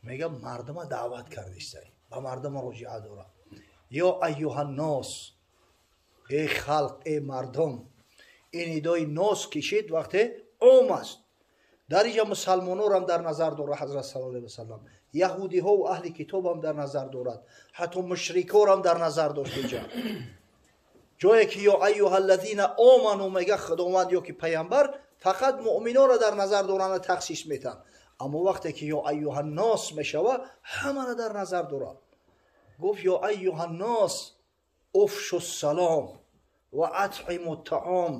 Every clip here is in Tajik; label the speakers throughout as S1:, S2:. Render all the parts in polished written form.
S1: Мега мардума даъват кардистай, ба мардума рӯҷиа дора. Ё айюҳаннос, эй халқ, эй мардум. Ин нидои нос кишид вақте ом аст. Дар инҷа мусалмонорам дар назар дорад ҳазрат саллаллоҳу алайҳи васаллам, яҳудиҳо ва аҳли китобам дар назар дорад, ҳатто мушрикорам дар назар дошт. Инҷа ҷое ки ё айюҳаллазина оману мега худованд ё ки пайғамбар, фақат муъминонро дар назар доранд ва тахсис метаҳанд. Аммо вақте ки ё айюҳаннос мешава, ҳамаро дар назар дорад. Гуфт ё айюҳаннос уфшу салом ва атъиму таом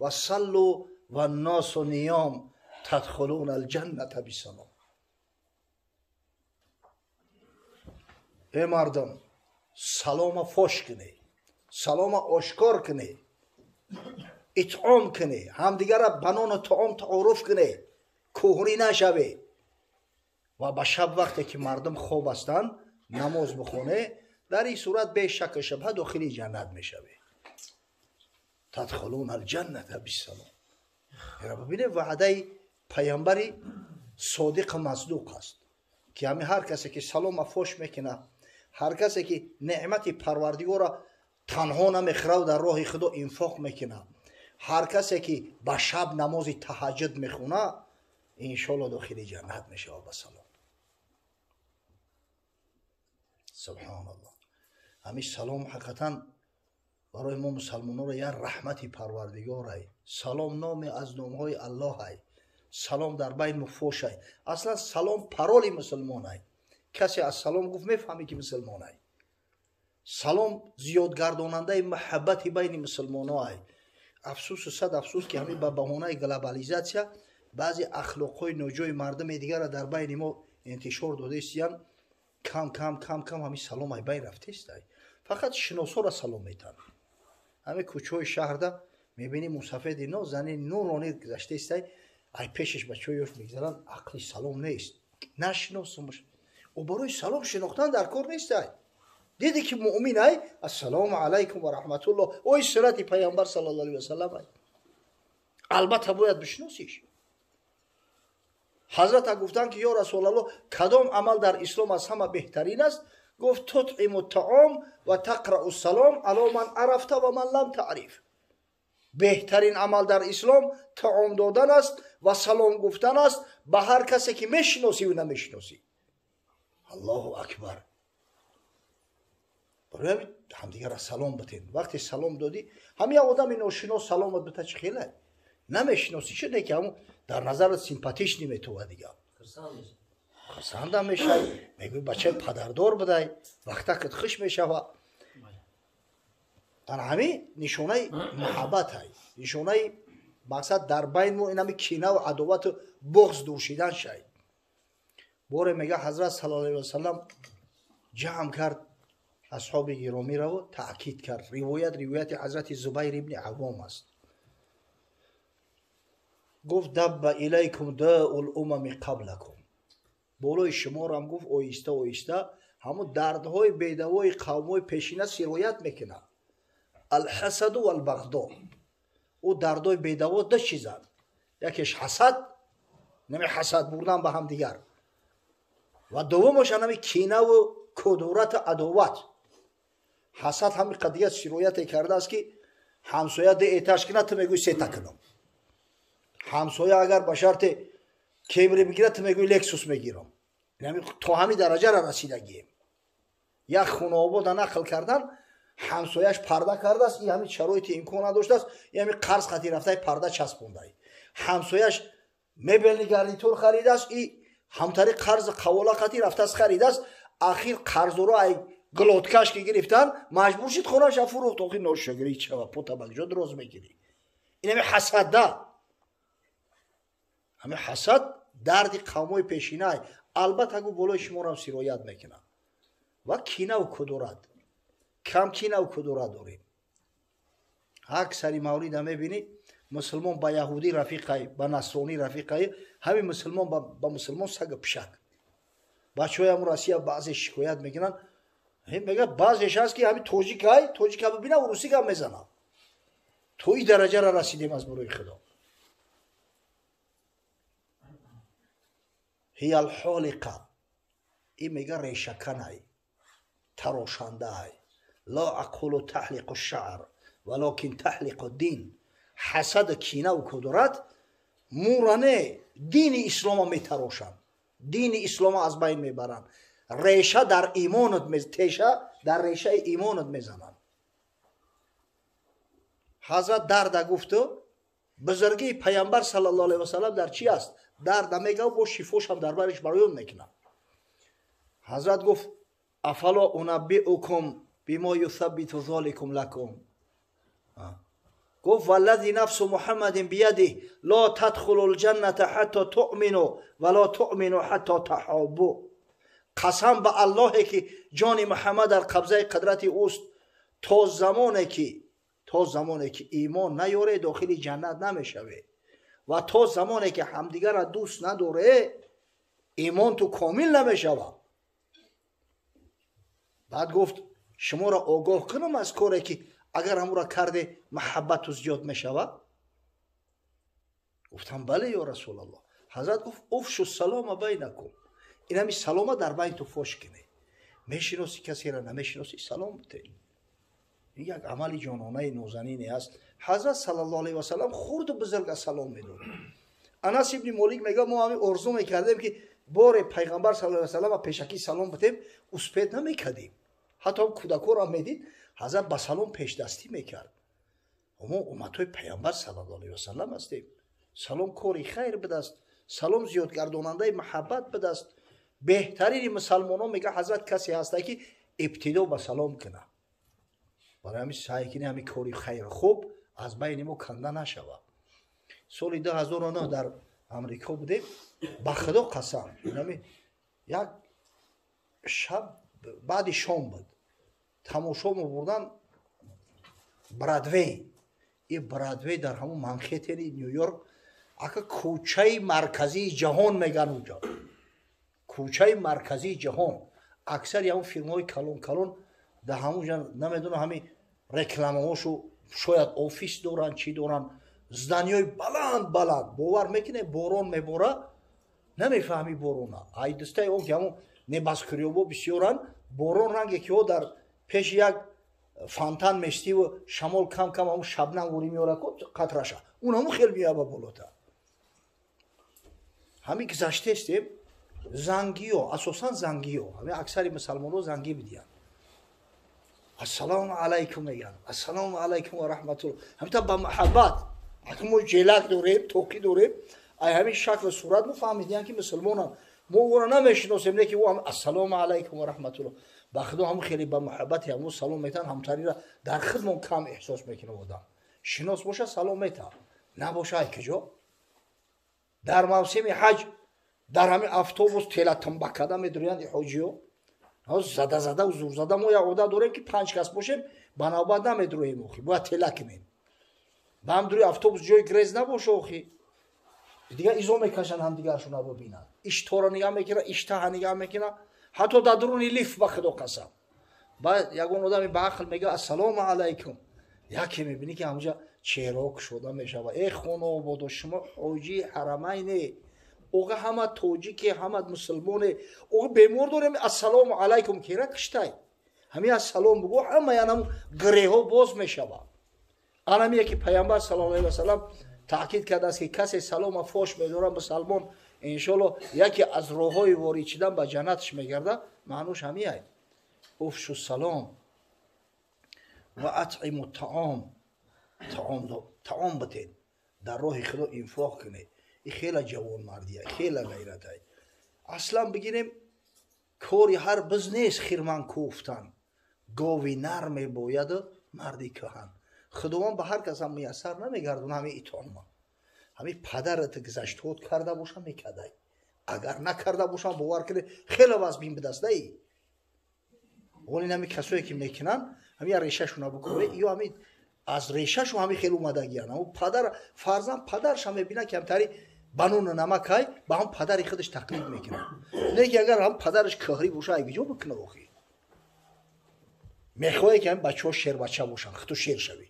S1: ва саллу ванносу ниём тадхулуна алҷанната бисалом. Эй мардум, салома фош кунед, салома ошкор кунед, итъом кунед, ҳамдигарро ба нону таом таоруф кунед, кӯҳрӣ нашавед ва ба шаб вақте ки мардум хоб ҳастанд намоз бихонед. Дар ин сурат бе шакку шубҳа дохили ҷаннат мешавед. Тадхулуна алҷанната бисалом. Бибинед, ваъдаи пайғамбари содиқу масдуқ аст ки ҳамин ҳар касе ки салома фош мекунад, ҳар касе ки неъмати парвардигорро танҳо намехӯрад дар роҳи худо инфоқ мекунад, ҳар касе ки ба шаб намози таҳаҷҷуд мехонад, иншоалло дохили ҷаннат мешавад ба салом. Субҳоналлоҳ. Ҳамин салом ҳақиқатан барои мо мусалмононро як раҳмати парвардигорай. Салом номе аз номҳои аллоҳай. Салом дар байн муфошай. Аслан салом пароли мусулмонай. Касе аз салом гуфт мефаҳмӣ ки мусулмонай. Салом зиёдгардонандаи муҳаббати байни мусулмоноай. Афсусу сад афсус ки ҳамин ба баҳонаи глобализатсия баъзе ахлоқҳои ноҷои мардуми дигарро дар байни мо интишор додаистиянд. Кам кам кам кам ҳамин салом ай байн рафтаистай. Фақат шиносоро салом метаҳанд. Ҳамин кӯчаҳои шаҳрда мебинӣ мусафеди нозани нуронӣ гузаштаистай, ай пешаш бачаҳои ёш мегузаранд, ақли салом нест, нашиносумаш. Ӯ барои салом шинохтан дар кор нестай. Диди ки муъмин ай, ассалому алайкум ва раҳматуллоҳ, ой сирати пайғамбар саллаллоҳу алайҳи васаллам ай. Албатта бояд бишиносиш. Ҳазрата гуфтанд ки ё расулаллоҳ, кадом амал дар ислом аз ҳама беҳтарин аст? Гуфт тутъиму таом ва тақрау салом ало ман арафта ва ман лам таъриф. Беҳтарин амал дар ислом таом додан аст ва салом гуфтан аст ба ҳар касе ки мешиносӣ ва намешиносӣ. Аллоҳу акбар. Барои ҳамдигарро салом битен. Вақте салом додӣ, ҳам як одами ношинос саломат бита чӣ хелай? Намешиносӣ шуде ки ҳамун дар назарат симпатиш неметова дига. Хурсандам мешавӣ, мегӯӣ бачаи падардор будай, вақтакат хуш мешава. Ана ҳамин нишонаи муҳаббатай, нишонаи мақсад дар байни мо инами кинаву адовату буғз дур шидан шай. Боре мега ҳазрат саллаллоҳу алайҳи васаллам ҷамъ кард асҳоби гиромиро таъкид кард. Ривоят ривояти ҳазрати Зубайр ибни Аввом аст. Гуфт дабба илайкум даул умами қаблакум. Болои шуморам гуфт оҳиста оҳиста ҳамун дардҳои бедавои қавмҳои пешина сироят мекунад. Алҳасаду валбағдо. Ӯ дардҳои бедаво ду чизанд. Якеш ҳасад, нами ҳасад бурдан ба ҳамдигар, ва дуввумаш ҳанами кинаву кудурату адоват. Ҳасад ҳамин қадия сирояте кардааст ки ҳамсоя ду этаж кунад, ту мегӯӣ сета кунам. Ҳамсоя агар ба шарте Кемри бигирад, ту мегӯӣ Лексус мегирам. То ҳамин дараҷаро расидагием. Як хунобода нақл кардан, ҳамсояш парда кардааст, ин ҳамин шароити имкон надоштааст, ин ҳамин қарз хати рафтаи парда часпондай. Ҳамсояш мебелни гарнитур харидааст, и ҳамтари қарзи қавола хати рафтааст харидааст, ахир қарзоро ай глоткаш ки гирифтан, маҷбур шид хонаша фурӯхт, охир ношагирӣ чава пота ба куҷо дроз мегирӣ. Ин ҳамин ҳасада. Ҳамин ҳасад дарди қавмҳои пешинай. Албатта гу болои шуморам сироят мекунад. Ва кинаву кудурат. Кам кинаву кудурат дорем. Аксари маврида мебинӣ мусулмон ба яҳудӣ рафиқай, ба насронӣ рафиқай, ҳамин мусулмон ба мусулмон сагу пишак. Бачаҳои ҳамун Россия баъзе шикоят мекунанд, мегӯяд баъзеш ҳаст ки ҳамин тоҷикай, тоҷика бибина урусӣ гап мезанад. То ин дараҷаро расидем аз барои Худо. Ҳиял ҳолиқа, ин мега решаканай, тарошандаай. Ла ақулу таҳлиқу шаър, валокин таҳлиқу дин. Ҳасаду кинаву кудурат муране дини ислома метарошанд, дини ислома аз байн мебаранд. Реша дар имонат, теша дар решаи имонат мезананд. Ҳазрат дарда гуфту бузургии пайғамбар саллаллоҳу алайҳи васаллам дар чи аст? Дарда мегав, бо шифошам дар бариш бароён мекунад. Ҳазрат гуфт: афало унаббиукум бимо юсаббиту золикум лакум. Гуфт: валлази нафсу муҳаммадин биядиҳ ло тадхулу лҷанната ҳатто туъмину ва ло туъмину ҳатто таҳоббу. Қасам ба Аллоҳе ки ҷони Муҳаммад дар қабзаи қадрати ӯст, то замоне ки имон наёре, дохили ҷаннат намешаве, ва то замоне ки ҳамдигарра дӯст надоре, имон ту комил намешавад. Баъд гуфт: шуморо огоҳ кунам аз коре ки агар ҳамура карде, маҳаббату зиёд мешавад? Гуфтам: бале, ё Расулаллоҳ. Ҳазрат гуфт: уфшу салома байнакум. Ин ҳами салома дар байн ту фош кунед. Мешиноси касеро, намешиноси, салом бите. Ин як амали ҷононаи нозанине аст. Ҳазрат саллаллоҳу алайҳи васаллам хурду бузурга салом медод. Анас ибни Молик мега: мо ҳамин орзу мекардем ки боре пайғамбар саллаллоҳу алайҳи васаллам пешакӣ салом битем, успеть намекардем. Ҳатто кӯдакҳоро медид, ҳазрат ба салом пешдастӣ мекард. Мо умматҳои пайғамбар саллаллоҳу алайҳи васаллам ҳастем. Салом кори хайр будааст, салом зиёдгардонандаи маҳаббат будааст. Беҳтарини мусалмонон, мега ҳазрат, касе ҳаста ки ибтидо ба салом кунад. Барои ҳамин саъй кунем, ҳамин кори хайр хуб аз байни мо канда нашавад. Соли 2009 дар Амрико будем. Ба Худо қасам, як шаб баъди шом буд, тамошо мебурдан Бродвей. И Бродвей дар ҳамун Манхеттени Ню-Йорк, ака, кӯчаи марказии ҷаҳон меган. Уҷо кӯчаи марказии ҷаҳон, аксари ҳамун фирмаҳои калон калон дар ҳамунҷа, намедонам, ҳамин рекламаҳошу шояд офис доранд, чӣ доранд, здания ҳои баланд баланд. Бовар мекунед, борон мебора, намефаҳми борона ай дастаи он ки ҳамун небоскрёб о бисёранд. Борон ранге ки ҳо дар пеши як фонтан местиву шамол кам кам ҳамун шабнам вури меорад, қатраша он ҳамун хел меяба болота. Ҳамин гузаштестем, зангиё, асосан зангиё, ҳамин аксари мусалмонҳо зангӣ бидиҳанд, ассалому алайкум мегӯянд, ассалому алайкум ва раҳматулло, ҳамита ба маҳаббат. Ака, мо ҷелак дорем, тоқӣ дорем, ай ҳамин шаклу сурат мо фаҳмидиям ки мусулмонам. Мо ӯро намешиносем, не ки ӯ ассалому алайкум ва раҳматулло. Ба Худо, ҳамун хеле ба муҳаббати ҳамун салом метаҳанд, ҳамтарира дар худмон кам эҳсос мекунам. Одам шинос боша, салом метаҳад, набоша, ай куҷо? Дар мавсими ҳаҷ дар ҳамин автобус тела тумбакада медуриянд ҳоҷиё, зада зада, зур зада. Мо як одат дорем ки панҷ кас бошем, ба навбат намедуроем, охи бояд тела кунем. Ба ҳам дури автобус ҷои грез набоша, охи дигар изо мекашанд, ҳамдигаршона бибинанд, иштора нигаҳ мекунад, иштаҳа нигаҳ мекунад, ҳатто дар дуруни лифт. Ба Худо қасам, баъд ягон одами ба ақл мега: ассалому алайкум. Яке мебинӣ ки ҳамҷа чеҳраҳо кушода мешавад. Э, хонободо, шумо ҳоҷии ҳарамайне, оға, ҳама тоҷике, ҳама мусулмоне, оға, бемор дорем, ассалому алайкум кера киштай. Ҳамин ассалом бугӯ, ҳама янам гиреҳо боз мешавад. Анамие ки пайғамбар саллаллоҳу алайҳи васаллам таъкид кардааст ки касе салома фош медорад, мусалмон иншоалло яке аз роҳҳои ворид шудан ба ҷаннатш мегардад. Маънош ҳамиай: уфшу салом ва атъиму таом. Таом битед, дар роҳи Худо инфоқ кунед. И хела ҷавонмардия, хела ғайратай. Аслан бигирем, кори ҳар биз нест хирман кӯфтан, гови нар мебояду марди кӯҳан. Худованд ба ҳар касам муяссар намегардона. Ҳамин итома, ҳамин падарат гузаштҳот карда боша, мекардай. Агар накарда бошам, бовар кунед, хеле вазбин бидастдаи. Оли ҳами касое ки мекунанд, ҳамин решашуна букунед, ё ҳамин аз решашу ҳамин хел омадагиян. Падар, фарзанд падарша мебинад, ки ҳамтари ба нуну намакай, ба ҳам падари худаш тақлид мекунад. Не ки агар ҳам падараш кӯҳрӣ боша, ай куҷо бикунад охи? Мехоҳе ки ҳамин бачаҳо шербача бошанд, худту шер шавӣ,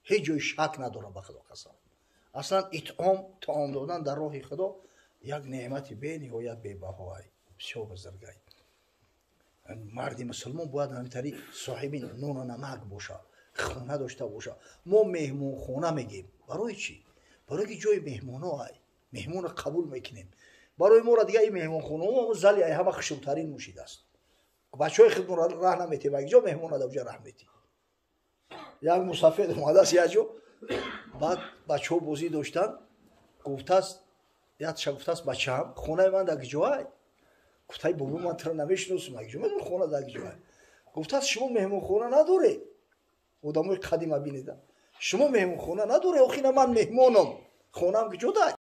S1: ҳеҷ ҷои шак надорам, ба Худо қасам. Аслан итъом, таом додан дар роҳи Худо. Як неъмати бениҳоят бебаҳоай, бисёр бузургай. Марди мусулмон бояд ҳамитари соҳиби нону намак боша, хона дошта боша. Мо меҳмонхона мегем. Барои чӣ? Барои ки ҷои меҳмоно ай, меҳмонро қабул мекунем. Барои моро дига ин меҳмонхонао зали ай ҳама хушумтарин мушидааст. Бачаҳои худмонро раҳ наметем, як ҷо меҳмон ада уҷа раҳ метем. Як мусафед омадааст як ҷо, баъд бачаҳо бозӣ доштанд, гуфтааст, якша гуфтааст: «Бачаам, хонаи ман дар киҷоай?» Гуфтай: «Бобо, ман туро намешиносам, як ҷо медонам хона дар киҷоай?» Гуфтааст: «Шумо меҳмонхона надоред?» Одамои қадима бинеда, шумо меҳмонхона надоред, охина ман меҳмонам, хонаам киҷо дай?